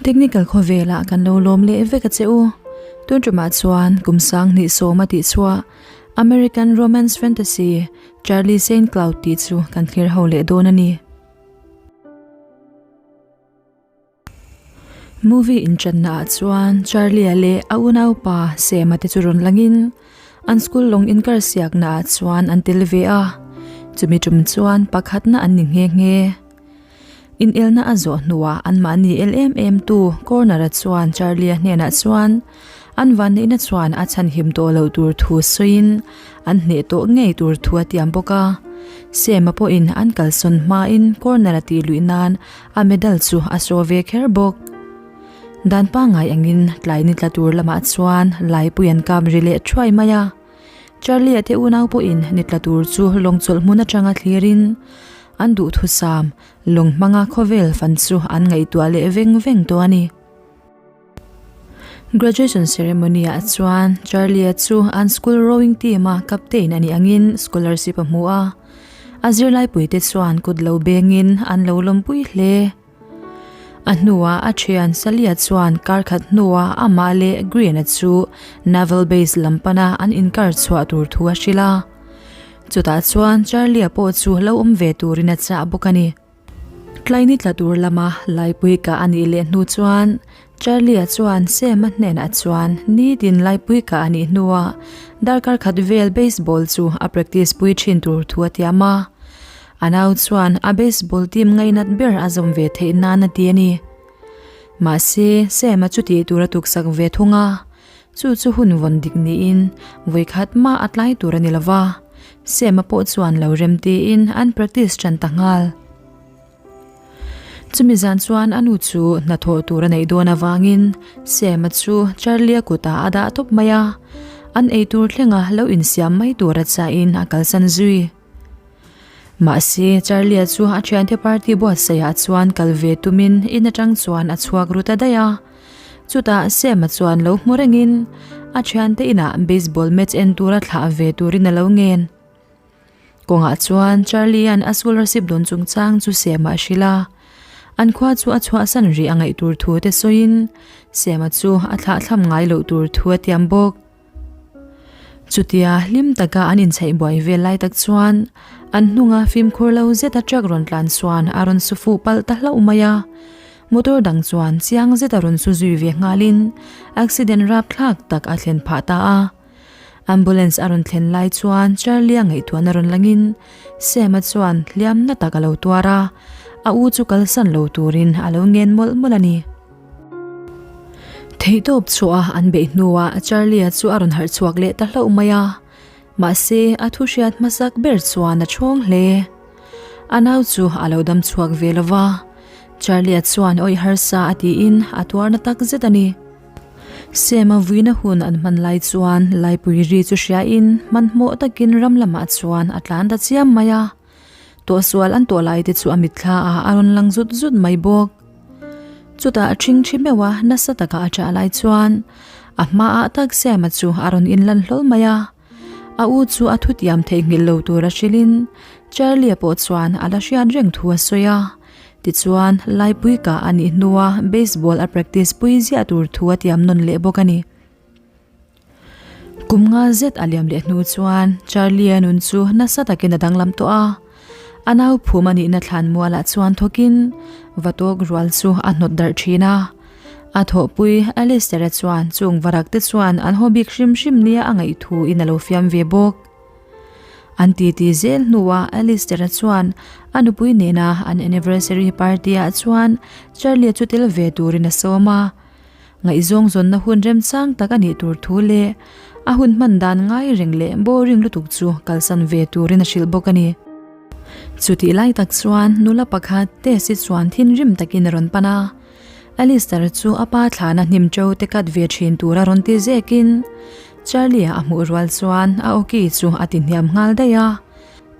Technical khawvelah kan lo lawm leh vek a che u. Tun tumah chuan kum sang hnih sawm a tih chhuah American Romance Fantasy Charlie Saint Cloud tih chu kan thlir ho leh dawn a ni. Movie inchanna ah chuan Charlie-a leh a unaupa Sam-a te chu rawn langin an school lawng inkar siakna ah chuan an tel ve a, chumi tum chuan pakhatna an ni nghe nghe. Inelna a zawh hnuah anmahni el em em tu Corner-a chuan Charlie-a hnenah chuan an vanneihna chuan a chhanhim tawh loh tur thu sawiin an hneh tawh ngei tur thu a tiam bawk a. Sam-a pawhin an kalsawn hmain Corner-a tih luih nan a medal chu a saw ve kher bawk. Dan pangngai angin tlai ni tla tur lamah chuan laipui an kap ri leh thuai mai a. Charlie-a te unau pawhin ni tla tur chu lawng chawlh hmun atanga thlirin an duhthusam lawng hmanga khawvel fan chu an ngaihtuah leh veng veng tawh a ni. Graduation ceremony-ah chuan Charlie-a chu an school rowing team-a captain a nih angin scholarship a hmu a, a zirlaipuite chuan kut lo bengin an lo lawmpui hle. A hnuah a thian Salia chuan kar khat hnuah amah leh Green-a chu Naval Base lam pana an inkar chhuah tur thu a hrilh a. Chutah chuan Charlie-a pawh chu lo awm ve turin a chah bawk a ni. Tlaini tla tur lama laipui kah a nih leh hnu chuan Charlie-a chuan Sam-a hnenah chuan nitin laipui kah a nih hnuah darkar khat vel baseball chu a practice pui thin tur thu a tiam a. A nau chuan a baseball team ngainat ber a zawm ve theih nan a ti a ni. Mahse, Sam-a chu tih tur a tuksak ve thung a, chu chu hun vawn dik niin vawikhat mah a tlai tur a ni lo va, Sam-a pawh chuan lo rem tiin an practice tan ta nghal. Chumi zan chuan a nu chu hnathawh tur a neih dawn avangin Sam-a chu Charlie-a kutah a dah tawp mai a, an eitur thlenga lo insiam mai tur a chahin a kalsan zui. Mahse, Charlie-a chu a thiante party buatsaihah chuan kal ve tumin in atang chuan a chhuak ru ta daih a. Chutah Sam-a chuan lo hmu rengin a thiante inah baseball match en tura thlah ve turin a lo ngen. Kawngah chuan Charlie-a'n a scholarship dawn chungchang chu Sam-a a hrilh a. An khua chu a chhuahsan rih a ngaih tur thu te sawiin Sam-a chu a thlahthlam ngai loh tur thu a tiam bawk. Chutia hlim taka an inchheih buai vel lai tak chuan an hnunga fimkhur lo zeta truck rawn tlan chuan a rawn su fuh palh ta hlauh mai a. Motor dang chuan chiang zeta rawn su zui ve nghalin accident rapthlak tak a thlen phah ta a. Ambulance a rawn thlen lai chuan Charlie-a ngaihtuahna rawn langin Sam-a chuan hliamna tak a lo tuar a, a u chu kalsan lo turin a lo ngen mawlh mawlh a ni. Theihtawp chhuah a an beih hnuah Charlie-a chu a rawn harh chhuak leh ta hlauh mai a, mahse a thu hriat hmasak ber chuan a chhawng hle. A nau chu a lo dam chhuak ve lo va, Charlie-a chuan awih harsa a tiin a tuarna tak zet a ni. Sam-a vuina hun an hman lai chuan Laipui ri chu hriain hmanhmawh takin ram lamah chuan a tlan ta chiam mai a. Tawhsual an tawh lai te chu a mitthla ah a rawn lang zut zut mai bawk. Chutah a ṭhingṭhi meuh a, nasa taka a ṭah lai chuan a hmaah tak Sam-a chu a rawn inlan hlawl mai a. A u chu a thutiam theihnghilh lo tura hrilhin Charlie-a pawh chuan a la hriat reng thu a sawi a. Tichuan, Laipui kah a nih hnua baseball a practice pui ziah tur thu a tiam nawn leh bawk a ni. Kum nga zet a liam leh hnu chuan Charlie-a nun chu nasa takin a danglam tawh a. A nau phum a nihna thlan mualah chuan thawkin vatawk rual chu a hnawt darh thin a. A thawhpui Alistair-a chuan chung varak te chuan an haw bik hrim hrim nia a ngaih thu in a lo fiam ve bawk. An titi zel hnuah Alistair-a chuan a nupui nena an anniversary party-ah chuan Charlie-a chu tel ve turin a sawm a. Ngaihzawng zawnna hun remchang tak a nih tur thu leh a hun hman dan ngai reng leh boring lutuk chu kalsan ve turin a hrilh bawk a ni. Chutih lai tak chuan nula pakhat Tess-i chuan thinrim takin a rawn pan a. Alistair chu a pa thlana hnim ṭo te cut ve ṭhin tura rawn ti zekin Charlie-a a hmuh rual chuan a awki chu a ti hniam nghal daih a.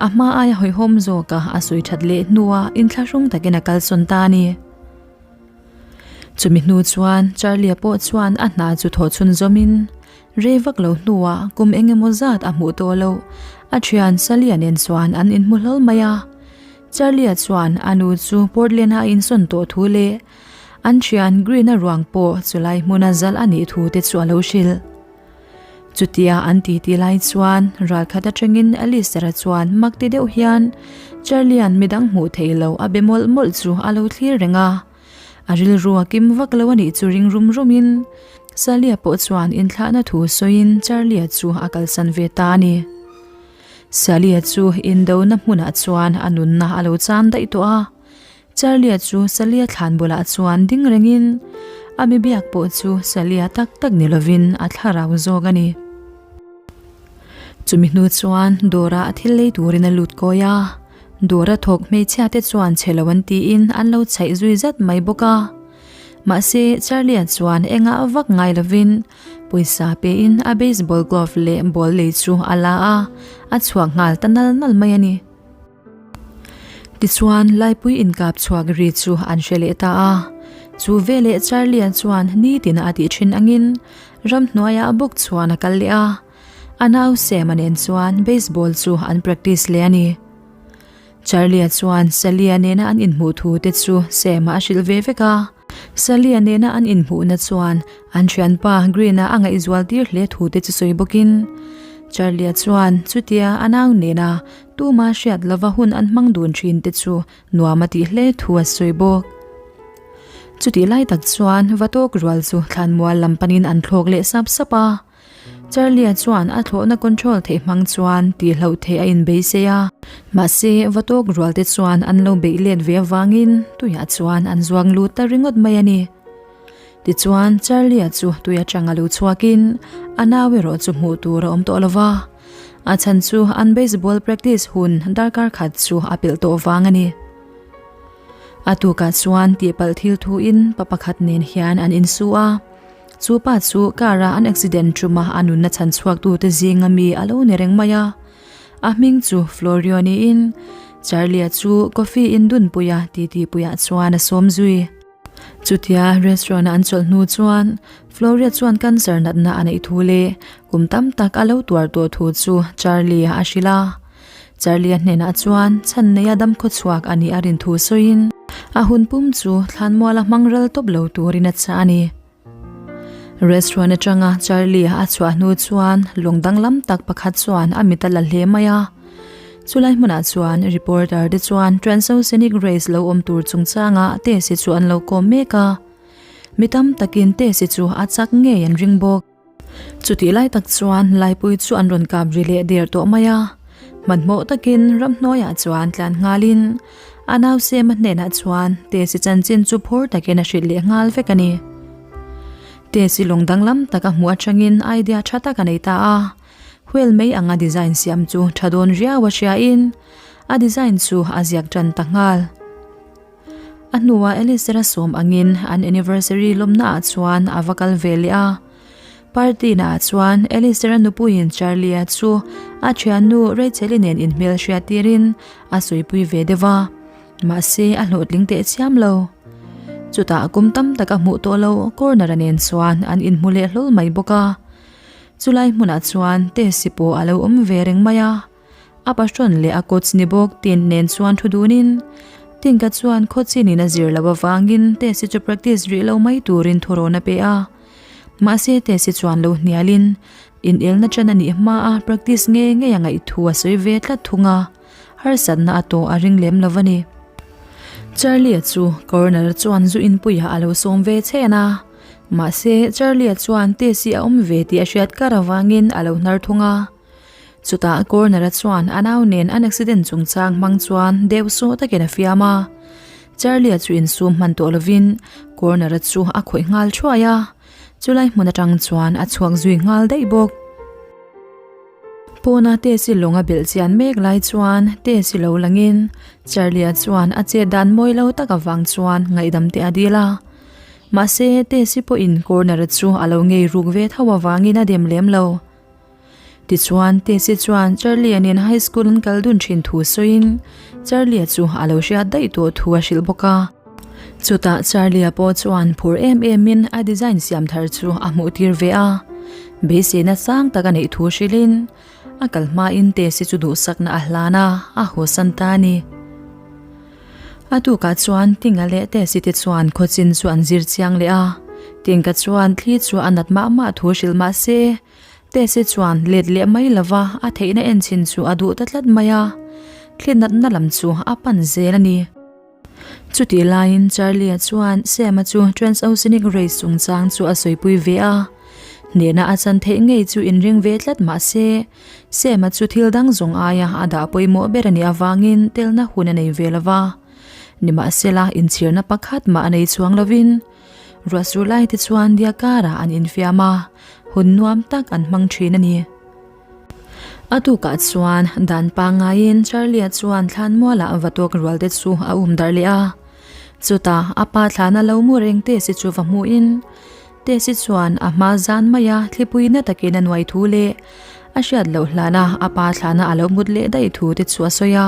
A hma aia hawihhawm zawka a sawi ṭhat leh hnuah inthlahrung takin a kalsawn ta a ni. Chumi hnu chuan Charlie-a pawh chuan a hna chu thawh chhun zawmin rei vak lo hnuah kum eng emaw zat a hmuh tawh loh a thian Sally-a nen chuan an inhmu hlawl mai a. Charlie-a chuan a nu chu Portland-a a insawn tawh thu leh An thian Green-a ruang pawh chulai hmuna zalh a nih thu te chu a lo hrilh. Chutia an titi lai chuan ralkhat atangin Alistair-a chuan mak ti deuh hian Charlie-a'n midang hmuh theih loh a be mawlh mawlh chu a lo thlir reng a. A rilru a kim vak lo a nih chu ring rum rumin Sally-a pawh chuan inthlahna thu sawiin Charlie-a chu a kalsan ve ta a ni. Sally-a chu indona hmunah chuan a nunna a lo chan daih tawh a. Charlie-a chu Sally-a thlan bulah chuan ding rengin a mi biak pawh chu Sally-a tak tak ni lovin a thlarau zawk a ni. Chumi hnu chuan dawrah a thil lei turin a lut kawi a, dawra thawk hmeichhia te chuan chhe lo an tiin an lo chhaih zui zat mai bawk a. Mahse Charlie-a chuan engah vak ngai lovin pawisa pein a baseball glove leh ball lei chu a la a, a chhuak nghal ta nal nal mai a ni. Tichuan, Laipui inkap chhuak ri chu an hre leh ta a. Chu veleh Charlie-a chuan nitina a tih thin angin ramhnuaiah bawk chuan a kal leh a. A nau Sam-a nen chuan baseball chu an practice leh a ni. Charlie-a chuan Sally-a nena an inhmuh thu te chu Sam-a a hrilh ve vek a. Sally-a nena an inhmuhna chuan an thianpa Green-a a ngaihzual tir hle thu te chu sawi bawkin Charlie-a chuan chutia a nau nena Tuma hriat lova hun an hmang dun thin te chu nuam a tih hle thu a sawi bawk. Chutih lai tak chuan Vatawk rual chu thlanmual lam panin an thlawk leh sap sap a. Charlie-a chuan a thlawhna control theih hmang chuan tihloh theih a inbeisei a. Mahse, Vatawk rual te chuan an lo beih let ve avangin tuiah chuan an zuang lut ta ringawt mai a ni. Tichuan, Charlie-a chu tui atanga lo chhuakin a nau erawh chu hmuh tur a awm tawh lova. A chhan chu an baseball practice hun darkar khat chu a pelh tawh vang a ni. A tukah chuan tihpalh thil thuin pa pakhat nen hian an insu a, chu pa chu car a an accident ṭuma a nunna chhan chhuaktute zinga mi a lo ni reng mai a. A hming chu Florio niin Charlie-a chu coffee in dunpuia titi puiah chuan a sawm zui. Chutia restaurant a an chawlh hnu chuan Floria chuan cancer natna a neih thu leh kum tam tak a lo tuar tawh thu chu Charlie a hrilh a. Charlie a hnenah chuan chhan neia dam khawchhuak a nih a rin thu sawiin a hun pum chu thlanmuala hmang ral tawp lo turin a chah a ni. Restaurant atanga Charlie a chhuah hnu chuan lawng danglam tak pakhat chuan a mit a la hle mai a. Chulai hmunah chuan reporter te chuan Transoceanic race lo awm tur chungchanga Tesi chu an lo kawm mek a. Mi tam takin Tesi chu a chak ngei an ring bawk. Chutih lai tak chuan Laipui chu an rawn kap ri leh der tawh mai a. Hmanhmawh takin ramhnuaiah chuan tlan nghalin a nau Sema hnenah chuan Tesi chanchin chu phur takin a hrilh leh nghal vek a ni. Tesi lawng danglam tak a hmuh atangin idea tha tak a nei ta a. Wheel mai anga design siam chu tha dawn riau a hriain a design chu a ziak tan ta nghal. A hnuah Alistair-a sawm angin an anniversary lawmnaah chuan a va kal ve leh a. Party naah chuan Alistair-a nupuiin Charlie-a chu a thiannu Rachel-i nen inhmel hriat tirin a sawipui ve deuh a. Mahse a hlawhtling teh chiam lo. Chutah kum tam tak a hmuh tawh lo Corner-a nen chuan an inhmu leh hlawl mai bawk a. Chulai hmunah chuan Tess-i pawh a lo awm ve reng mai a. A pahrawn leh a coach ni bawk Tin nen chuan thu dunin Tinka chuan khawchinin a zir loh avangin Tess-i chu practice rih lo mai turin thurawn a pe a. Mahse Tess-i chuan lo hnialin inelna ṭan a nih hmaa practice ngei ngei a ngaih thu a sawi ve tlat thung a, harsatna a tawh a ring lem lo a ni. Charlie-a chu corner chuan zu inpuiah a lo sawm ve chhen a, mahse Charlie-a chuan Tess-i a awm ve tih a hriat kar avangin a lo hnar thung a. Chutah Corner-a chuan a nau nen an accident chungchang hmang chuan deuh sawh takin a fiam a. Charlie-a chu insum hman tawh lovin Corner-a chu a khawih nghal thuai a, chulai hmun atang chuan a chhuak zui nghal daih bawk. Pawna Tess-i lawng a belh chian mek lai chuan Tess-i lo langin Charlie-a chuan a chet dan mawi lo tak avang chuan ngaihdam te a dil a. Mahse Tess-i pawhin Corner-a chu a lo ngei ruk ve tho avangin a dem lem lo. Tichuan, Tesi chuan Charlie-a nen high school an kal dun thin thu sawiin Charlie-a chu a lo hriat daih tawh thu a hrilh bawk a. Chutah Charlie-a pawh chuan phur em emin a design siam thar chu a hmuh tir ve a. Beiseina sang tak a neih thu hrilhin a kal hmain Tesi chu duhsakna a hlan a, a hawsan ta a ni. A tukah chuan Tinga leh Tesi te chuan khawchin chu an zir chiang leh a. Tinga chuan thli chu a nat mah mah thu hrilh mah se, Tesi chuan let leh mai lova a theihna enchhin chu a duh ta tlat mai a, thli natna lam chu a pan zel a ni. Chutih laiin Charlie-a chuan Sam-a chu Transoceanic Race chungchang chu a sawipui ve a, hnehna a chan theih ngei chu inring ve tlat mah se, Sam-a chu thil dang zawng aia a dah pawimawh ber a nih avangin telna hun a nei ve lo va. Nimahsela, inchhirna pakhat mah a nei chuang lovin, ruahsur lai te chuan Diakara an infiam a, hun nuam tak an hmang thin a ni. A tukah chuan dan pangaiin Charlie-a chuan thlanmualah va tawk rual te chu a um darh leh a. Chutah a pa thlana lo mu reng Tesi chu va hmuhin, Tesi chuan a hma zan maia thlipui na takin a nuai thu leh a hriat loh hlana a pa thlana a lo mut leh daih thu te chu a sawi a.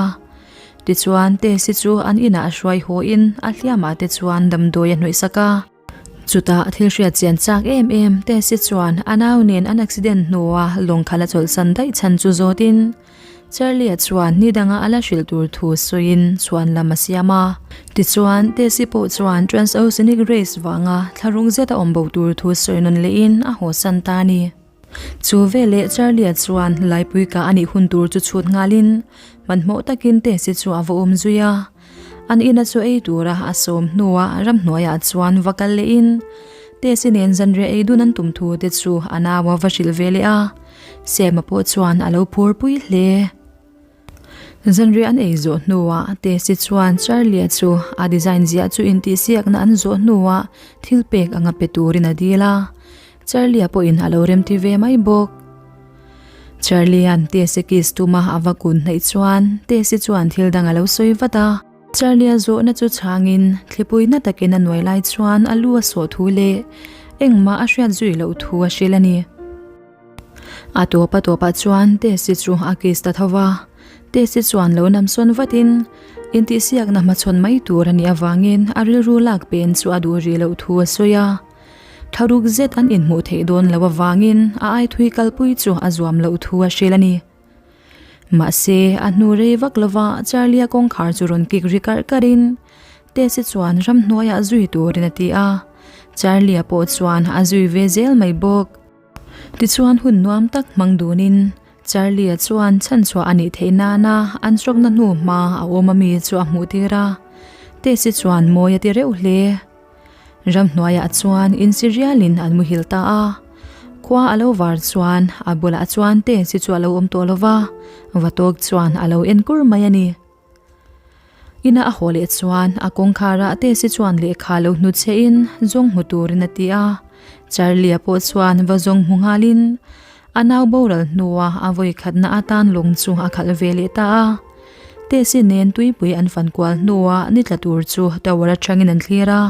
Tichuan Tesi chu an inah a hruai hawiin a hliamah te chuan damdawi a hnawih sak a. Chutah thil hriat chian chak em em Tesi chuan a nau nen an accident hnua lawng khalh a chawlhsan daih chhan chu zawtin Charlie-a chuan ni danga a la hrilh tur thu sawiin chhuan lam a siam a. Tichuan Tesi pawh chuan Transoceanic Race vanga thlaruk zet a awm bo tur thu sawi nawn lehin a hawsan ta a ni. Chu veleh Charlie-a chuan laipui kah a nih hun tur chu chhut nghalin hmanhmawh takin Tesi chu a va awm zui a. An ina chu ei tura a sawm hnuah ramhnuaiah chuan va kal lehin Tesi nen zanriah ei dun an tum thu te chu a nau a va hrilh ve leh a, Sema pawh chuan a lo phur pui hle. Zanriah an ei zawh hnuah Tesi chuan Charlie-a chu a design ziah chu intihsiakna an zawh hnuah thil pek anga pe turin a dil a, Charlie-a pawhin a lo remti ve mai bawk. Charlie-a'n Tesi kiss tuma a va kun hnaih chuan Tesi chuan thil dang a lo sawi vat a. Charlie-a zawhna chu chhangin thlipui na takin a nuai lai chuan a lu a sawh thu leh engmah a hriat zui loh thu a hrilh a ni. A tawp a tawpah chuan Tesi chu a kiss ta tho va. Tesi chuan lo namsawn vatin intihsiakna hmachhawn mai tur a nih avangin a rilru lak pen chu a duh rih loh thu a sawi a. Tharuk zet an inhmuh theih dawn loh avangin a aithui kalpui chu a zuam loh thu a hrilh a ni. Mahse, a hnu rei vak lova Charlie-a kawngkhar chu rawn kik ri karh karhin Tess-i chuan ramhnuaiah zui turin a ti a, Charlie-a pawh chuan a zui ve zel mai bawk. Tichuan hun nuam tak hmang dunin Charlie-a chuan chhanchhuah a nih theih nana an hrawkna hnu hma a awm ami chu a hmuh tir a, Tess-i chuan mawi a ti reuh hle. Ramhnuaiah chuan insi rialin an muhil ta a, khua a lo var chuan a bulah chuan Tesi chu a lo awm tawh lo va, Vatawk chuan a lo en kur mai a ni. Ina a haw leh chuan a kawngkharah Tesi chuan lehkha lo hnutchhehin zawng hmu turin a ti a, Charlie-a pawh chuan va zawng hmu nghalin a nau boral hnua a vawikhatna atan lawng chu a khalh ve leh ta a. Tesi nen tuipui an fan kual hnuah ni tla tur chu tower atangin an thlir a.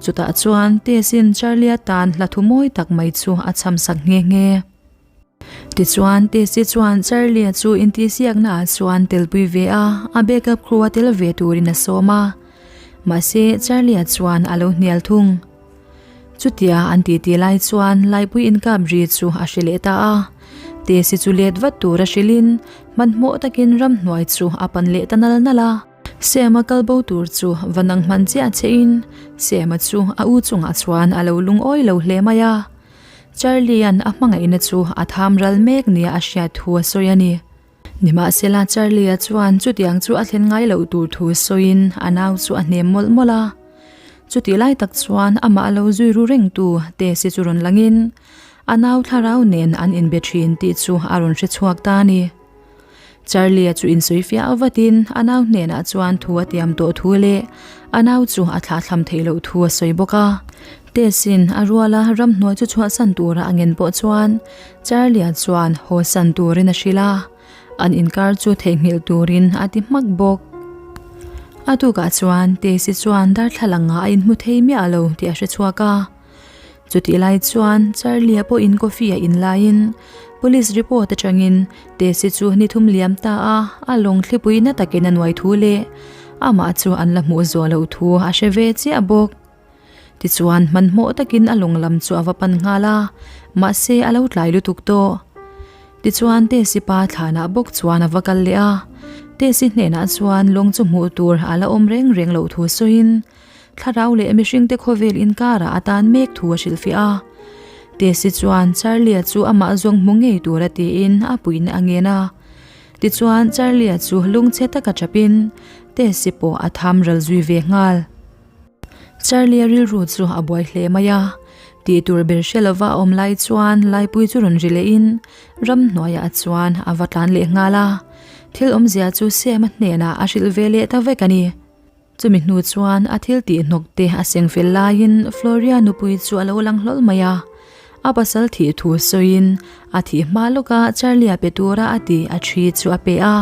Chutah chuan Tesi'n Charlie-a tan hla thu mawi tak mai chu a chham sak nghe nghe. Tichuan Tesi chuan Charlie-a chu intihsiakna ah chuan telpui ve a, a backup crew a tel ve turin a sawm a. Mahse Charlie-a chuan a lo hnial thung. Chutia an titi lai chuan Laipui inkap ri chu a hre leh ta a. Tesi chu let vat tur a hrilhin hmanhmawh takin ramhnuai chu a pan leh ta nal nal a. Sema kal bo tur chu va nang hman chiah chein Sema chu a u chungah chuan a lo lungawi lo hle mai a. Charlie-a'n a hmangaihna chu a tham ral mek nia a hriat thu a sawi a ni. Nimahsela Charlie-a chuan chutiang chu a thlen ngai loh tur thu sawiin a nau chu a hnem mawlh mawlh a. Chutih lai tak chuan amah a lo zui ru rengtu Tesi chu rawn langin a nau thlarau nen an inbe thin tih chu a rawn hre chhuak ta a ni. Charlie-a chu insawi fiah vatin a nau hnenah chuan thu a tiam tawh thu leh a nau chu a thlahthlam theih loh thu a sawi bawk a. Tesi'n a ruala ramhnuai chu chhuahsan tura a ngen pawh chuan Charlie-a chuan haw san turin a hrilh a, an inkar chu theihnghilh turin a ti hmak bawk. A tukah chuan Tesi chuan darthlalang ah a inhmu thei miah lo tih a hre chhuak a. Chutih lai chuan Charlie-a pawhin coffee a in laiin police report atangin Tesi chu ni thum liam ta a, a lawng thlipui na takin a nuai thu leh amah chu an la hmuh zawh loh thu a hre ve chiah bawk. Tichuan hmanhmawh takin a lawng lam chu a va pan nghal a, mahse a lo tlai lutuk tawh. Tichuan Tesipa thlanah bawk chuan a va kal leh a. Tesi hnenah chuan lawng chu hmuh tur a la awm reng reng loh thu sawiin thlarau leh mihringte khawvel inkarah a tan mek thu a hrilhfiah a. Tesi chuan Charlie-a chu amah zawng hmu ngei tura tiin a puihna a ngen a. Tichuan Charlie-a chu lungchhe taka chapin Tesi pawh a tham ral zui ve nghal. Charlie-a rilru chu a buai hle mai a, tih tur ber hre lova a awm lai chuan Laipui chu rawn ri lehin ramhnuaiah chuan a va tlan leh nghal a, thil awmzia chu Sam-a hnenah a hrilh ve leh ta vek a ni. Chumi hnu chuan a thil tih hnawk te a seng fel laiin Floria nupui chu a lo lang hlawl mai a, a pasal thih thu sawiin a thih hma lawka Charlie-a pe tura a tih a thi chu a pe a.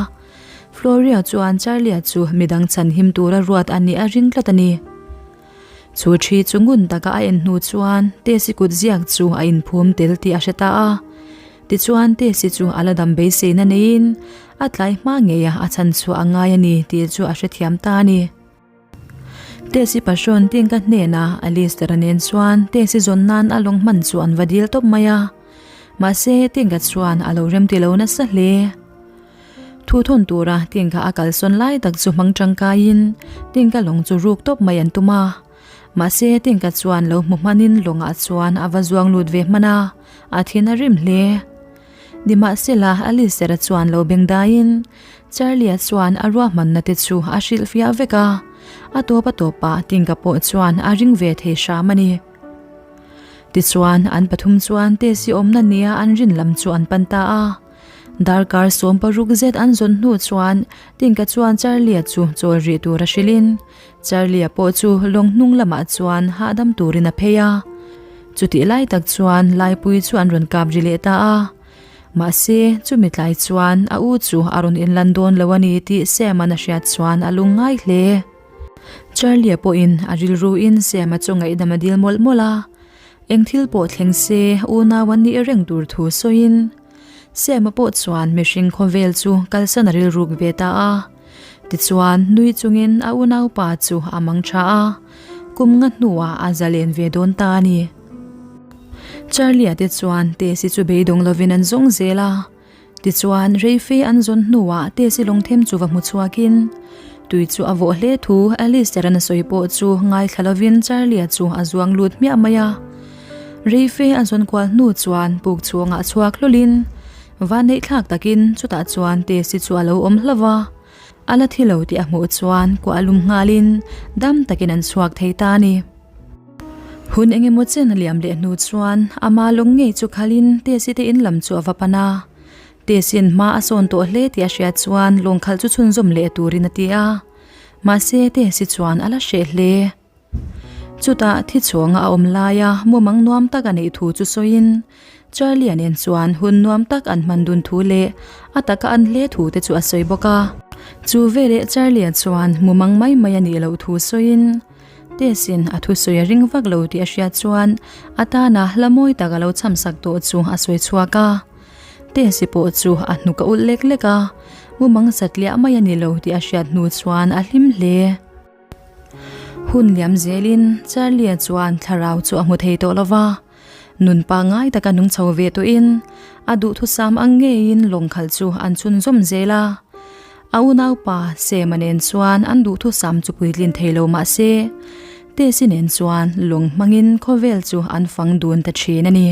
Floria chuan Charlie-a chu midang chhanhim tura ruat a nih a ring tlat a ni. Chu thi chu ngun taka a en hnu chuan Tesi kut ziak chu a inphum tel tih a hre ta a. Tichuan Tesi chu a la dam beiseina neiin a tlai hma ngeia a chhan chhuah a ngai a ni tih chu a hrethiam ta a ni. Tesi pahrawn Tinka hnenah Alistair-a nen chuan Tesi zawn nan a lawng hman chu an va dil tawp mai a. Mahse Tinka chuan a lo remti lo nasa hle. Thu thawn tura Tinka a kalsawn lai tak chu hmang tangkaiin Tinka lawng chu ruk tawp mai an tum a. Mahse Tinka chuan lo hmu hmanin lawngah chuan a va zuang lut ve hman a, a thin a rim hle. Nimahsela Alistair-a chuan lo beng daiin Charlie-a chuan a ruahmanna te chu a hrilhfiah vek a, a tawp a tawpah Tinka pawh chuan a ring ve thei hram a ni. Tichuan an pathum chuan Tesi awmna nia an rin lam chu an pan ta a. Darkar 16 zet an zawn hnu chuan Tinka chuan Charlie-a chu chawl rih tur a hrilhin Charlie-a pawh chu lawng hnung lamah chuan hahdam turin a phei a. Chutih lai tak chuan Laipui chu an rawn kap ri leh ta a. Mahse, chumi tlai chuan a u chu a rawn inlan dawn lo a ni tih Sam-a'n a hriat chuan a lungngai hle. Charlie-a pawhin a rilruin Sam-a chu ngaihdam a dil mawlh mawlh a. Eng thil pawh thleng se unau an nih reng tur thu sawiin Sam-a pawh chuan mihring khawvel chu kalsan a rilruk ve ta a. Tichuan, nui chungin a unaupa chu a mang tha a, kum nga hnuah a zalen ve dawn ta a ni. Charlie-a te chuan Tesi chu beidawng lovin an zawng zel a. Tichuan, reife an zawn hnuah Tesi lawngthem chu va hmu chhuakin, tui chu a vawh hle thu Alistair-a'n a sawi pawh chu ngaithla lovin Charlie-a chu a zuang lut hmiah mai a. Reife a zawn kual hnu chuan puk chhungah chhuak hlawlhin, Vanneih thlak takin chutah chuan Tesi chu a lo awm hlauh a, a la thi lo tih a hmuh chuan kuah lum nghalin dam takin an chhuak thei ta a ni. Hun eng emaw chen a liam leh hnu chuan ama lawng ngei chu khalin Tesi te in lam chu a va pan a. Tesi'n hma a sawn tawh hle tih a hriat chuan lawng khalh chu chhunzawm leh turin a ti a, mahse Tesi chuan a la hreh hle. Chutah thi chhuanga a awm laia mumang nuam tak a neih thu chu sawiin Charlie-a nen chuan hun nuam tak an hman dun thu leh a taka an hle thu te chu a sawi bawk a. Chu veleh Charlie-a chuan mumang mai mai a nih loh thu sawiin Tess-in a thusawi a ring vak lo tih a hriat chuan a tana hla mawi tak a lo chhamsak tawh chu a sawi chhuak a. Tess-i pawh chu a hnuk a ulh lek lek a, mumang satliah mai a ni lo tih a hriat hnu chuan a hlim hle. Hun liam zelin Charlie-a chuan thlarau chu a hmu thei tawh lo va, nun pangngai taka nung chho ve tawhin a duhthusam ang ngeiin lawng khalh chu an chhunzawm zel a. A unaupa Sam-a nen chuan an duhthusam chu puitlin thei lo mah se, Tess-i nen chuan lawng hmangin khawvel chu an fang dun ta thin a ni.